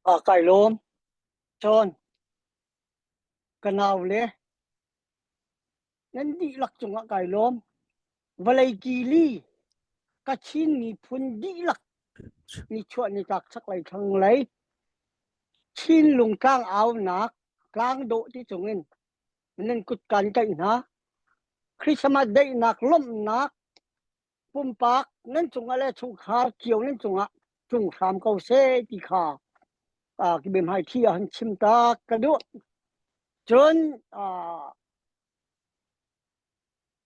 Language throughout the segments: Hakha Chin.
Ah, kai lawm. Cun ka nau le nan dihlak cungah kai lawm. Vawlei kili Kachin miphun dihlak nichuah nitlak chaklei thlanglei Chinlung tlang aunak tlang dawh ti cungin nan kut kan tlaih hna. Christmas daihnak lawmhnak pumpak nan cungah le chungkhar cio nan cungah tlung hram ko seh ti kha uh, biahmaithi ah han chim ta ka duh. Cun uh,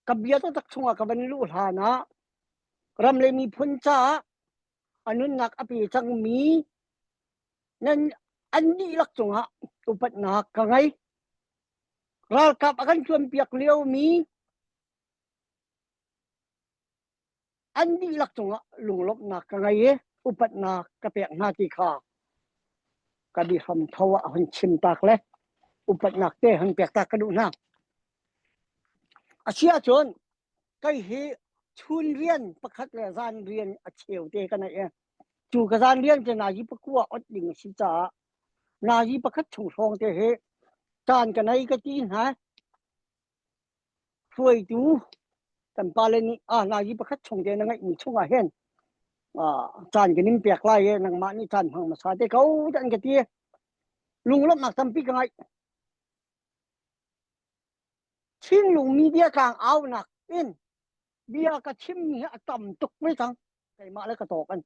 ka bia taktak chungah ka van luh hlan ah ram le miphun caah a nunnak a pe cangmi nan an dihlak cungah upatnak ka ngei. Ralkap a kan ṭuanpiak liomi an dihlak cungah lunglawmhnak ka ngei i upatnak ka pek hna ti kha ka bihram tho ah hun chim tak le upatnak te hun pek tak ka duh hna. A si ahcun kei hi chun rian pakhat le zan rian a cheu te ka nei i cu ka zan rian cu nazi pakua ot ding a si caah nazi pakhat chung hrawng te hi caan ka nei ka ti hna Hruaitu kan pale nih ah nazi pakhat chung te na ngeihmi chungah hin caan kan in pek lai i nangmah nih caan hmang hmasa te ko an ka ti. Lunglawmhnak tampi ka ngeih. Chinlung media tlang aunak in bia ka chimmi hi a tam tuk ve cang. Keimah le ka tawk an.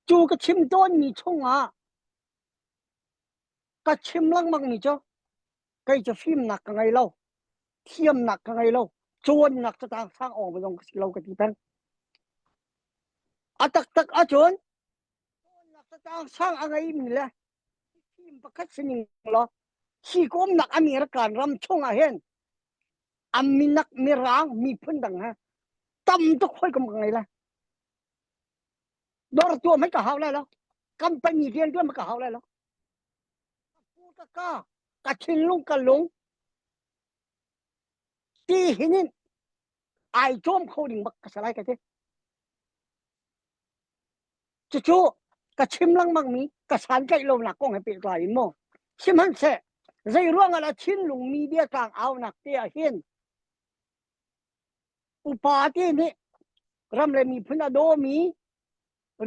Cu ka chim tawnmi chungah ka chim lengmangmi cu kei cu fimnak ka ngei lo thiamnak ka ngei lo cawnnak catang sang awng zong ka si lo ka ti peng a taktak ahcun cawnnak catang sang a ngeimi le fim pakhat sining law hi komnak American ram chung ah hin a minak mirang miphun dang he tam tuk hawikom ka ngei lai dor tuah mai ka hau lai lo company rian tuah mai ka hau lai lo ka ka ka thinlung ka lung ti hinin ai cawm kho ding bak ka salai ka ti cucu ka chim lengmang mi ka santlaih lo nak kong he pehtlai in maw sihmanhseh zei ruang ah thinlung media tlang au nak te ah hin upa te nih ram le miphun a dawmi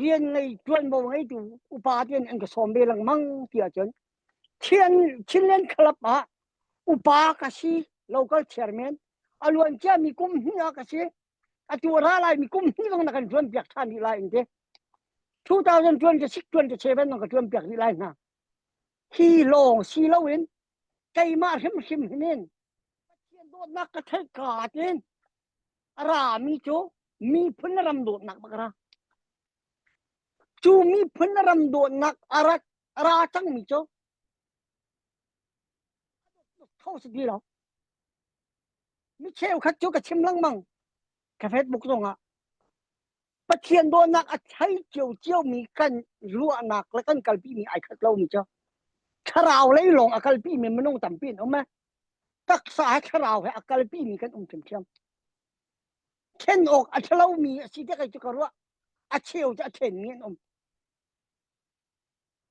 rian ngei ṭuanvo ngeitu upa te nih an ka sawm ve lengmang ti ahcun Chin Chinland Club ah upa ka si local chairman a luan ciami kum hnih ah ka si atu a ra laimi kum hnih zong na kan ṭuan piak ṭhan rih lai in ti 2026 27 zong ka ṭuan piak rih lai hna hi lawng si loin keimah hrimhrim hinin Pathian dawtnak ka theih ka tin a rami cu miphun le ram dawtnak bak a ra. Cu miphun le ram dawtnak a rak a ra cangmi cu tho si ti lo. Mi cheukhat cu ka chim lengmang ka Facebook zongah Pathian dawtnak a thei cio ciomi kan ruahnak le kan kalpimi ai khat lomi cu thlarau lei lawng a kalpimi minung tampi an um eh. Taksa he thlarau he a kalpimi kan um ṭhiamṭhiam. Ṭhen awk a ṭhalomi a si te kei cu ka ruah. A cheu cu a ṭhenmi an um.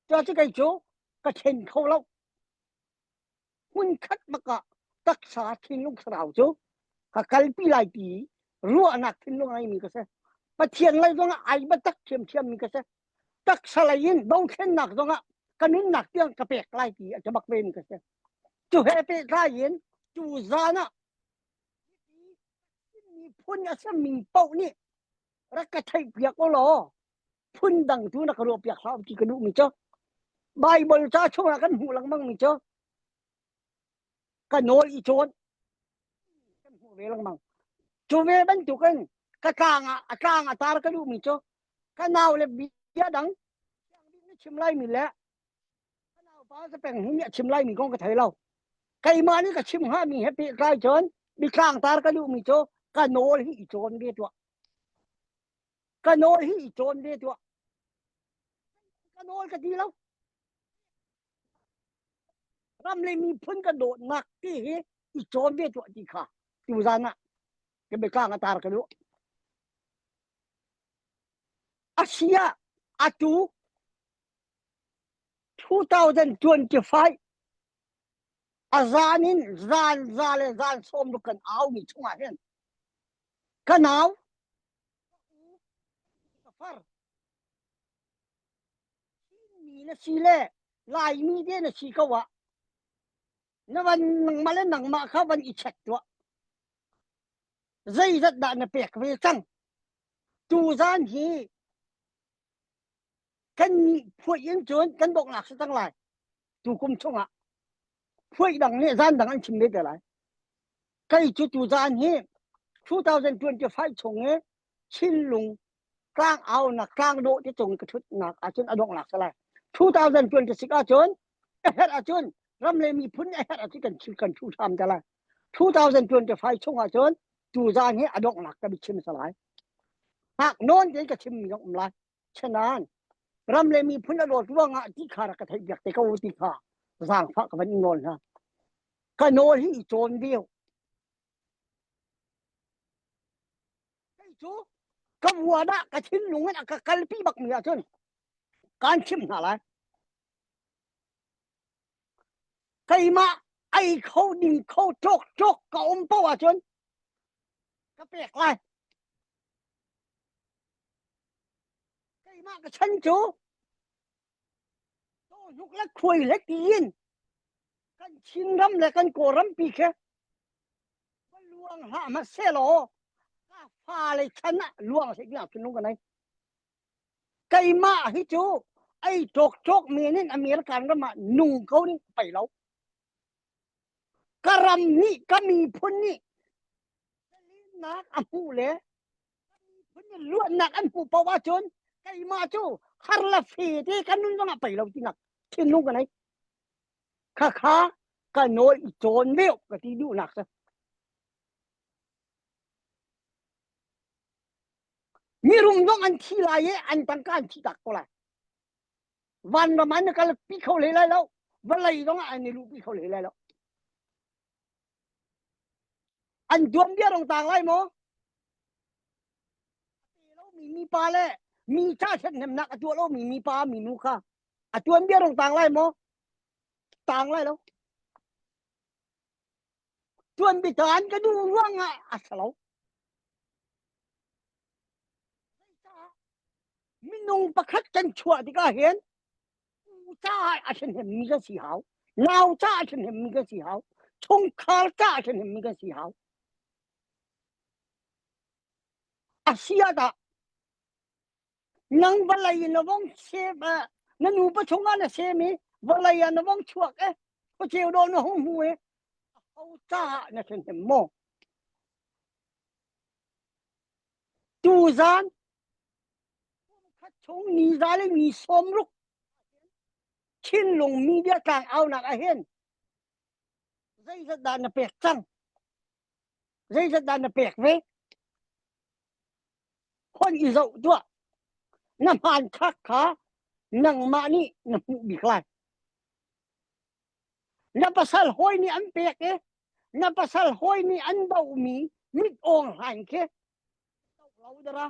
Cu kei cu ka ṭhen kho lo. Hmunkhat bak ah taksa thinlung thlarau cu ka kalpi lai ti ruahnak thinlung a ngeimi ka si. Pathian lei zongah ai biatak ṭhiamṭhiammi ka si. Taksa lei in dothlennak zongah ka nunnak tiang ka pek lai ti a ti bak vemi ka si. Cu he pehtlai in tu zan ah miphun a simi paoh nih rak ka theihpiak u law phundang tu na ka ruahpiak hlah ti ka duhmi cu Bible ca chungah kan hmuh lengmang mi cu ka nawl i cawn kan hmuh ve lengmang cu ve bantukin ka tlang ah a tlang a tar ka duhmi cu ka nau le bia dang na chim lai mi le ka nau pa sa peng hi nih a chim lai mi kong ka thei lo keimah nih ka chim hnga mi he pehtlai cun mitlang tar ka duhmi cu ka nawl hi i cawn ve tuah ka nawl hi i cawn ve tuah ka nawl ka ti lo ram le miphun ka dawtnak ti hi i cawn ve tuah ti kha tuzan ah ka biatlang a tar ka duh a sia atu. 2025 a zan in zan za le zan sawm ruk kan au mi chungah hin ka nau ka far mi na si le Laimi te na si ko ah na van nangmah le nangmah kha van i check tuah zeizat dah na pek ve cang tu zan hi kan phuai in cun kan bawknak si cang lai tu kum chungah phuai dang nih zan dang an chim ve te lai kei cu tu zan hi 2025 chung i Chinlung tlang aunak tlang dawh ti cung ka thutnak ahcun a donghnak si lai 2026 ahcun a herh ahcun ram le miphun a herh ahcun kan kan thu ṭham te lai 2025 chung ahcun tu zan hi a donghnak ka chim si lai hak nawn tein ka chim mi um lai chanan ram le miphun a dawt ruangah ti kha rak ka theih biak te ko ti kha zaangfah ka van in nawl hna ka nawl hi i cawn deu Kei cu ka vuan ah ka thinlung in a ka kalpi bakmi ahcun kaan chimh hna lai. Keimah ei kho ding kho ṭawk ṭawk ka um paoh ahcun ka pek lai. Keimah ka chan cu cawhnuk le khuai le tiin kan Chinram le kan Kawlrampi khi luang hlah hmaselaw ka fale chan ah luang seh tiah thinlung ka nei. Keimah hi cu ei ṭawk ṭawk men in American ram ah nung ko ning pei lo. Ka ram nih ka miphun nih nak a hmuh le miphun nih luatnak an hmuh paoh ahcun keimah cu har le fe te kan nun zongah pei lo tinak thinlung ka nei. Khakha ka nawl i cawn deuh ka ti duhnak cu. Mirum zong an thi lai i an tangka an thi tak ko lai. Vanram an kal pi kho hlei lai lo. Vawlei zong ah an i luh pi kho hlei lai lo. An tuanbia rong tang lai maw? Mi mipa le mi ca ṭhathnemnak a tuah lomi mipa minu kha a tuanbia rong tang lai maw? Tang lai lo. Tuanbia an ka duh ruangah a si lo. Minung pakhat kan chuah tikah hin u caah a ṭhahnemmi kan si hau, nau caah a ṭhahnemmi kan si hau, chungkhar caah a ṭhahnemmi kan si hau. A si ah dah nang vawlei in na vong sem ah na nupa chungah na sem i vawlei ah na vong chuak e khuaceu dawh na hung hmu i aho caah na ṭhahnem maw? Tuzaan khat chung ni za le ni sawm ruk Chinlung media tlang aunak ah hin zeizat dah na pek cang? Zeizat dah na pek ve? Hon i zoh tuah. Na hmanthlak kha nangmah nih na hmuh bik lai. Na pasal hawi nih an pek i na pasal hawi nih an dohmi mit awng hlain khi lo dara.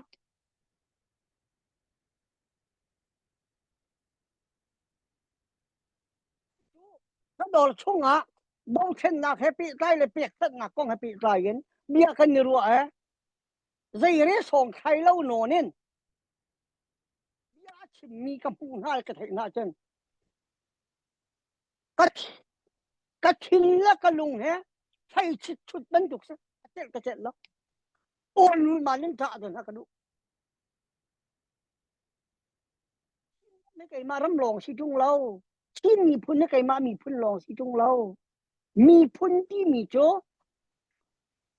Ka dawr chungah dothlennak he pehtlai le pekchanhnak kong he pehtlai in bia kan i ruah e zei re sawng thlai lo nawn in bia a chimmi ka hmuh hna ka theih hna cun ka ka thin le ka lung he thei chit chut bantuk si a celh ka celh lo awn rul man in ṭah hna ka duh Na keimah ram lawng si ṭung lo. Chin miphun na keimah miphun lawng si ṭung lo. Miphun timi cu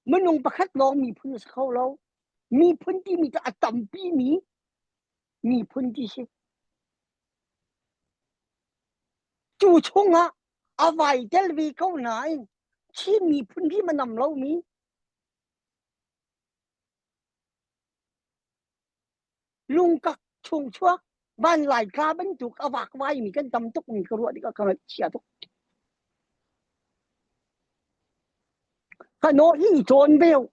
minung pakhat lawng miphun a si kho lo. Miphun timi cu a tampi mi miphun ti si. Cu chungah a vai tel ve ko nain Chin miphun hi manam lomi Lungkak chungchuak vanlai tla bantuk a vakvaimi kan tam tukmi ka ruah tikah ka ngaihchia tuk. Ka naw hi i cawn ve u.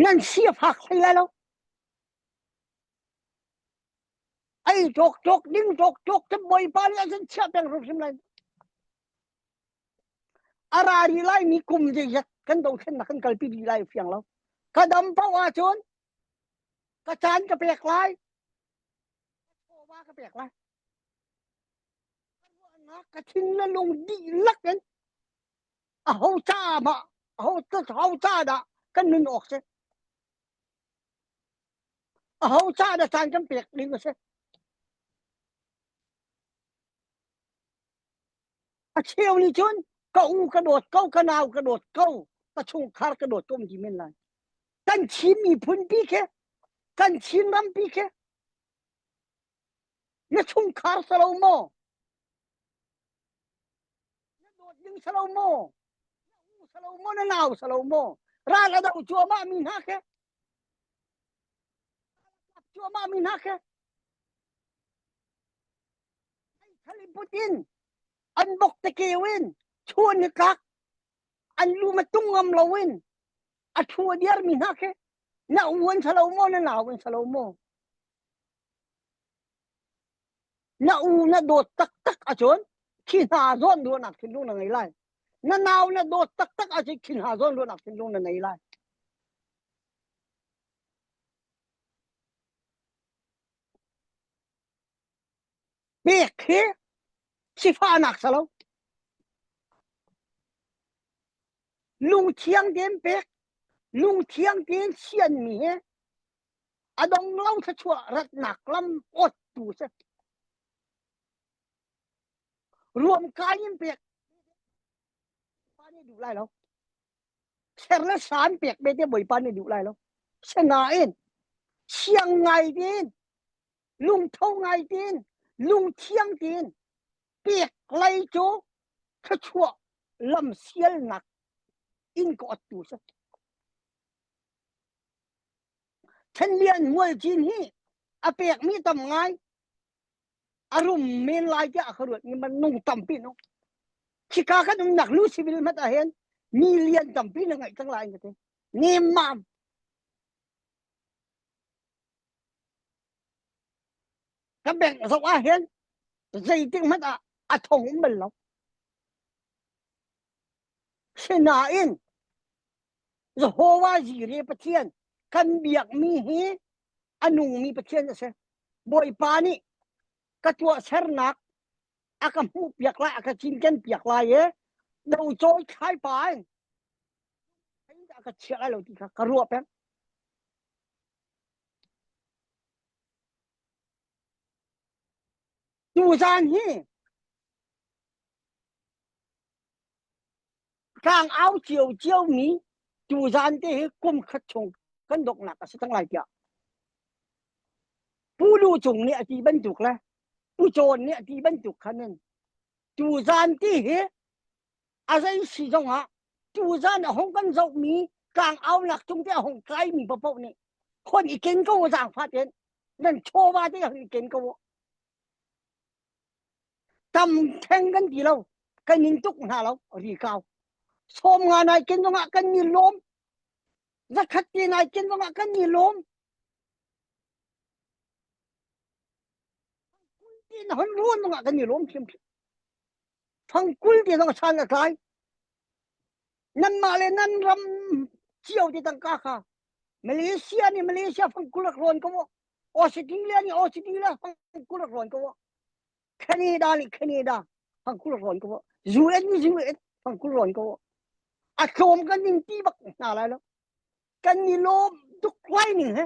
Nan si a fak hlei lai lo. Ei ṭawk ṭawk ding ṭawk ṭawk cu Bawipa nih a cun chiah peng hrimhrim lai. A ra rih laimi kum zeizat kan dothlennak kan kalpi dih lai fiang lo. Ka dam paoh ahcun ka caan ka pek lai. Ka chawva ka pek lai. Ka ruahnak ka thin le lung dihlak in aho ca mah aho aho ca dah kan nun awk si. Aho ca dah caan kan pek ding a si. A cheu nih cun ka u ka dawt ko, ka nau ka dawt ko, ka chungkhar ka dawt ko ti men lai. Kan Chin miphun pi khi, kan Chin ram pi khi, na chungkhar si lo maw? Na dawt ding si lo maw? Na u si lo maw? Na nau si lo maw? Ral a do cuahmah mi hna khi, cuahmah mi hna khi, Put in an bok te keu in chuan ni tlak an lu ma tung ngam lo in a thu a diar mi hna khi na u an salo maw na nau an salo maw na u na dawt taktak ahcun khi hna zawn ruahnak thinlung na ngei lai na nau na dawt taktak ahcun khi hna zawn ruahnak thinlung na nei lai Pek hi sifahnak si lo. Lungthiang tein pek, lungthiang tein sianmi hi a dong lo thluachuah ratnak lam awttu si. Ruamkai in pek pa nih duh lai lo. Ser le san pek be te Bawipa nih duh lai lo. Sinain siang ngai tein lungtho ngai tein lungthiang tein pek lei cu thluachuah lamsialnak in ka ottu si. Thenlian Mualcin hi a pekmi tam ngai a rum men lai tiah ka ruat ni man nung tampi no khika kan umnak lu civil mat ah hin mi lian tampi na ngaih cang lai ka ti nemmam Ka bank zoh ah hin zeitik hmanh ah a thong um bal lo. Sinain Jehovah Jireh Pathian kan biakmi hi a nungmi Pathian a si. Bawipa nih ka tuahsernak a ka hmuhpiak lai, a ka cinkenpiak lai i docawi thlai pa in a ka chiah lai lo ti kha ka ruah peng. Tuzaan hi tlang au cio cio mi tuzaan te hi kum khat chung kan donghnak a si cang lai tiah Pu Lu Cung nih a ti bantuk le Pu Cawn nih a ti bantuk khan in tuzaan ti hi a zei si zongah tuzan a hung kan zohmi tlangaunak cung te a hung tlaimi paohpaoh nih hon i ken ko zaangfah tein nan chawva te hon i ken ko tam theng kan ti lo kan in tuk hna lo ri kau som nga nai ken zongah kan ni lawm zakhat te nai ken zongah kan ni lawm Tin hon ruan zongah kan i lawm thiamthiam. Fangkul te zong san a tlai. Nanmah le nan ram cio te tangka kha Malaysia nih Malaysia fangkul rak rawn ko Australia nih Australia fangkul rak rawn ko Canada nih Canada fangkul rak rawn ko UN nih UN fangkul rawn ko A tlawm kan ning ti bak hna lai lo. Kan ni lawm tuk lai ning he.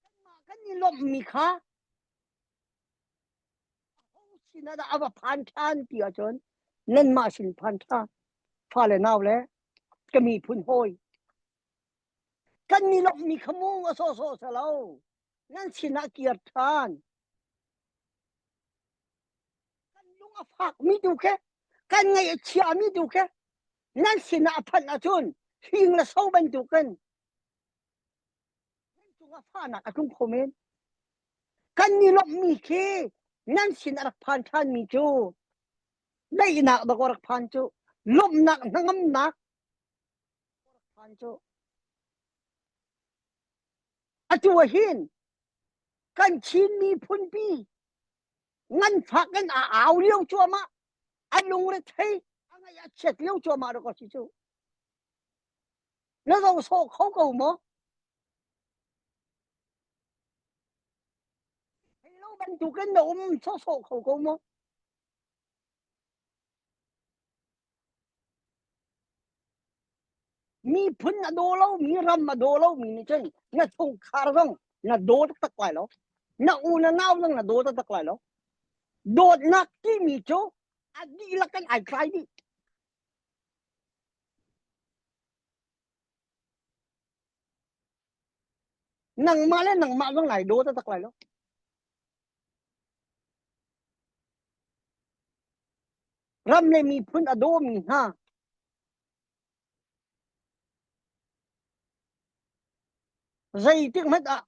Kanmah kan i lawmhmi kha aho sinah dah a va phan ṭhan ti ahcun nanmah sin phan ṭhan. Fale nau le ka miphun hawi. Kan i lawmhmi kha mu a sawhsawh si lo. Nan sinah kir ṭhan. Kan lung a fakmi tu khi, kan ngaih a chiami tu khi nan sinah a phanh ahcun hing le so bantukin nan cungah fahnak a tlung kho men. Kan i lawmhmi khi nan sin a rak phan ṭhanmi cu daihnak dawk a rak phan cu lawmhnak hnangamnak a rak phan cu. Atu ah hin kan Chin miphunpi nganfak in a au lio cuahmah, a lungre thei, a ngaih a chiat lio cuahmah rak si cu. Na zo sawh kho ko maw? Thei lo bantukin na um sawhsawh kho ko maw? Miphun a daw lomi, ram a daw lomi nih cun na chungkhar zong na daw taktak lai lo. Na u na nau zong na daw taktak lai lo. Dawtnak timi cu a dihlak in ai tlai dih. Nangmah le nangmah zong nai daw taktak lai lo. Ram le miphun a dawmi hna zeitik hmanh ah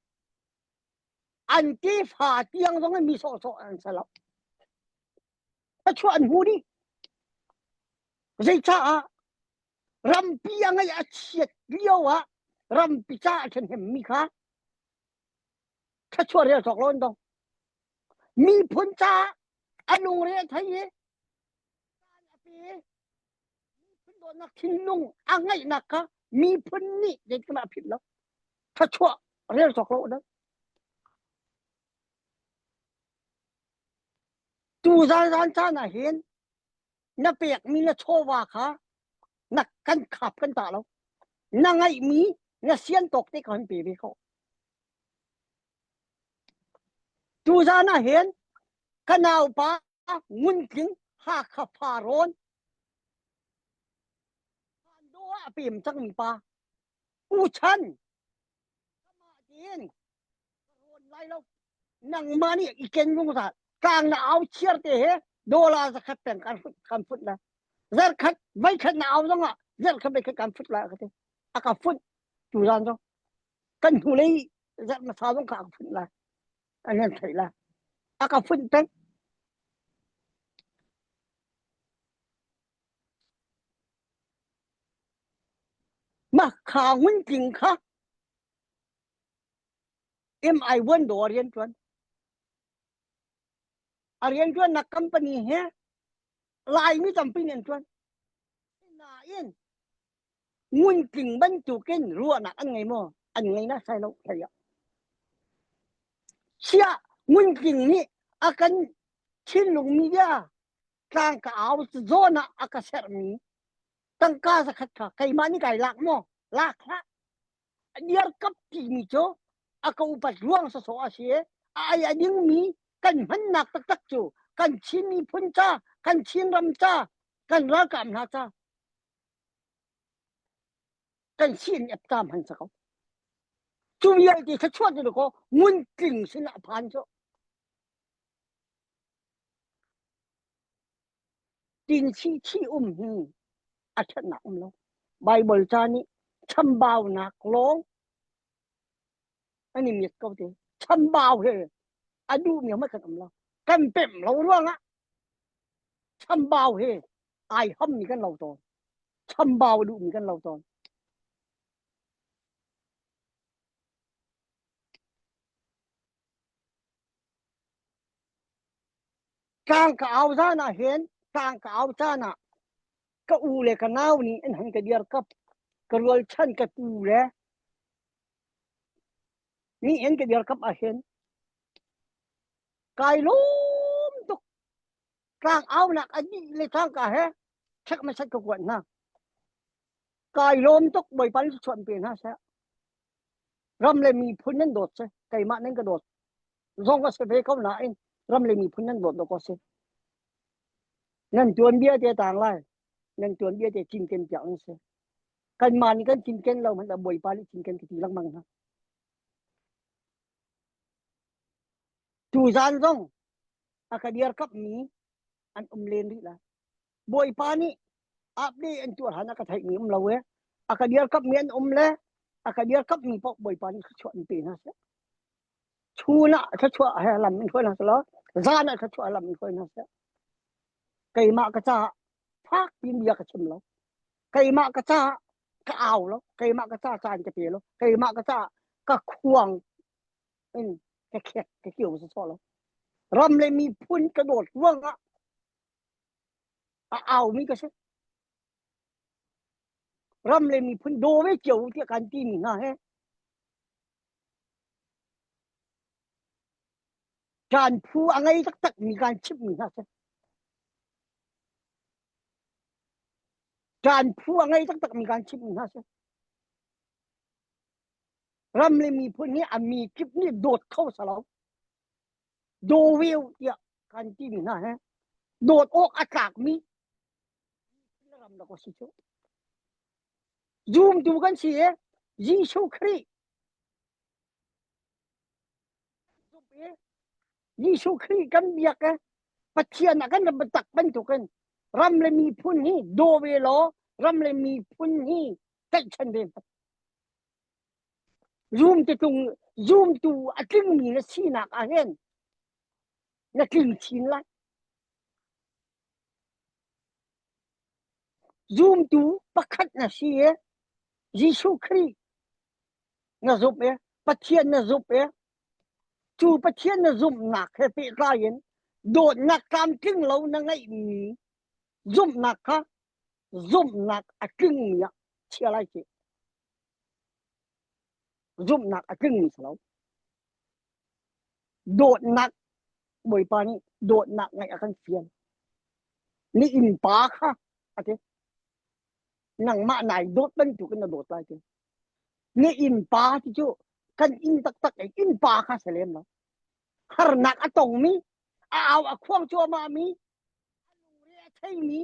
an tefa tiang zong in mi sawhsawh an si lo. Thluachuah an hmu dih. Zeicaah rampi a ngeih a chiat lio ah rampi ca a ṭhahnemmi kha thluachuah rel cawk lo an dong. Miphun caah a lungre a thei i a pe miphun dawtnak thinlung a ngeihnak kha miphun nih zeitin a philh lo. Thluachuah rel cawk lo an Tu zan caan ah hin na pekmi na chawva kha na kan khap kan tah lo. Na ngeihmi na sian tawk te kha kan pe ve ko. Tuzan ah hin ka naupa Nguntling Hakha Farrawn do ah a pem cangmi pa U Chan amah tiin rawn lai lo nangmah nih i ken zungzal tlang na au chiar te he dollar zakhat peng kan fut kan fut la zarkhat voikhat na au zongah zarkhat voikhat kan fut la ka ti a ka fut tuzan zong kan hnulei zarh hmasa zong kha a ka funh lai an nan theih lai a ka funh peng mah kha nguntling kha MI wan do a rian tuan a rian tuannak company he Laimi tampi nih an tuan nain Nguntling bantukin ruahnak an ngei maw? An ngei na sai lo thei ah. Siah nguntling nih a kan thinlung media tlang ka au zawn ah a ka sermi tangka zakhat kha keimah nih kai lak maw? Lak hlah. Diarkap timi cu a ka upat ruang sawsawh a si i a ai a dingmi kan hmannak taktak cu kan Chin miphun ca, kan Chin ram ca, kan ralkap hna ca kan sin ep ta hman sa ko cu vialte thluachuah cu ko nguntling sin ah phan cu tin si chi um hi a ṭhatnak um lo Bible ca nih chambaunak lawng an i miat ko te chambau he a duhmi hmanh kan um lo kan pemh lo ruangah chambau he ai hammi kan lo tawn chambau a duhmi kan lo tawn tlang ka au zan ah hin tlang ka au caan ah ka u le ka nau nih an han ka diar kap ka rualchan ka tu le nih an ka diar kap ah hin kai lawm tuk Tlang aunak a dih le cangka he check hmasat ka kuat hna. Kai lawm tuk Bawipa nih chuan pe hna seh. Ram le miphun nan dawt si keimah nan ka dawt zong a si ve ko nain ram le miphun nan dawt ko si. Nan tuanbia te tang lai. Nan tuanbia te cinken piak nan si. Kanmah nih kan cinken lo hmanh ah Bawipa nih cinken ka ti lengmang hna. Tuzaan zong a ka dirkamhmi an um len rih lai. Bawipa nih update an tuah hlan a ka theihmi um lo e. A ka dirkamhmi an um le a ka dirkamhmi paoh Bawipa nih thluachuah in pe hna seh. Chun ah thluachuah he lam in hruai hna seh law zan ah thluachuah lam in hruai hna seh. Keimah ka caah fak piin bia ka chim lo. Keimah ka caah ka au lo. Keimah ka caah caan ka pe lo. Keimah ka caah ka khuang. In ka khek ka kio sa lo. Ram le miphun ka dawt ruangah a aumi ka si. Ram le miphun daw ve cio tiah kan timi hna he ṭan phu a ngei taktak mi kan chimhmi hna si. Ṭan phu a ngei taktak mi kan chimhmi hna si. Ram le miphun hi a mi kip nih dawt kho salo. Daw veu tiah kan timi hna he dawt awk a tlakmi ram dak si cu. Zumtu kan si i Jesuh Khrih Jesuh Khrih kan biak i Pathian ah kan rak biatak bantukin ram le miphun hi daw ve law ram le miphun hi tlaihchan ve hmat. Zumtu a tlingmi na sinak ah hin na tling chin lai. Zumtu pakhat na si i Jesuh Khrih na zumh i Pathian na zumh i cu Pathian na zumhnak he pehtlai in dawtnak tlamtling lo na ngeihmi zumhnak kha zumhnak a tlingmi ah chia lai ci. Zumhnak a tlingmi si lo. Dawtnak Bawipa nih dawtnak ngeih a kan fial. Ni innpa kha a ti. Nangmah nai dawt bantukin na dawt lai ti. Na innpa ti cu kan inn taktak i innpa kha si lem lo. Harnak a tongmi, a au a khuang cuahmahmi, a lungre a theimi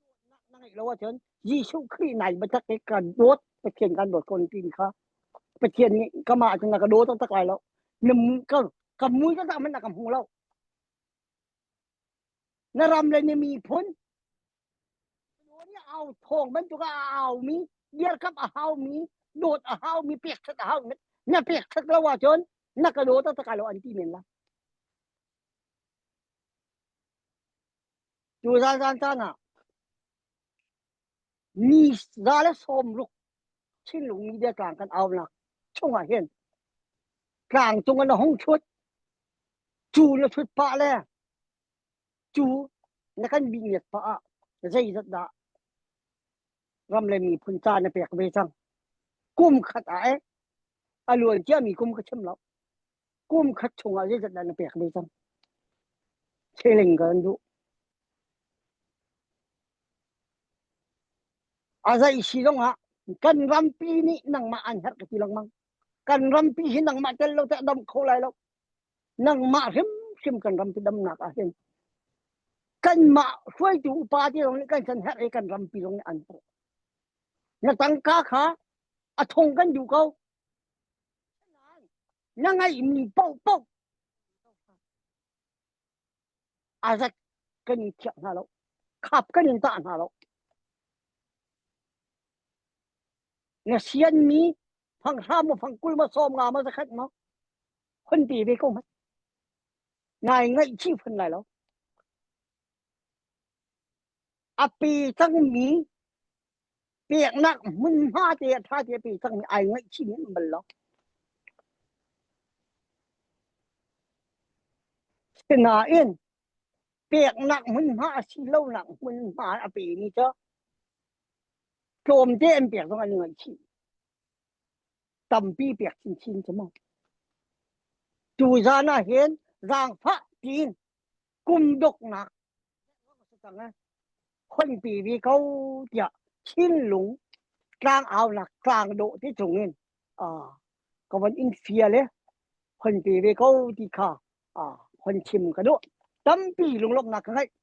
dawtnak na ngeih lo ahcun Jesuh Khrih nai biatak i kan dawt Pathian kan dawt ko ti kha Pathian nih kamah cun na ka daw taktak lai lo. Na ka ka mui taktak hmanh na ka hmu lo. Na ram le na miphun au thawng bantuk a aumi dirkamh a haumi dawt a haumi pekṭhat a haumi na pekṭhat lo ahcun na ka daw taktak lo an ti men la. Tu zan zan caan ah mi 160 Chinlung media tlang kan aunak chungah hin tlang cung in a hung ṭhut cu na ṭhut pah le cu na kan bihmiat pah ah zeizat dah ram le miphun ca na pek ve cang. Kum khat ah eh a luan ciami kum ka chim lo. Kum khat chungah zeizat dah na pek ve cang. Chilling ka kan duh. A zei si zong ah kan rampi nih nangmah an herh ka ti lengmang. Kan rampi hi nangmah tel lo teh dam kho lai lo. Nangmah hrimhrim kan rampi damnak ah hin kanmah hruaitu upa te zong nih kan san herh i kan rampi zong nih an herh. Na tangka kha a thong kan duh ko. Na ngeihmi paohpaoh a zat kan in thiah hna lo. Khap kan in tah hna lo. Na sianmi fanghra maw fangkul maw 50 maw 100 maw hun pe ve ko hmanh. Nai ngaihchih phun lai lo. A pe cangmi peknak hmunhma te a ṭha te a pe cangmi ai ngaihchih mi an um bal lo. Sinain peknak hmunhma a si lonak hmunhma a pemi cu tlawmte an pek zong an i ngaihchih. Tampi pek chinchin cu mu. Tuzan ah hin zaangfah tiin kum doknak honpi ve ko tiah thinlung tlangaunak tlang dawh te cung in ka von in fial i honpi ve ko ti kha hon chim ka duh. Tampi lunglawmhnak ka ngeih.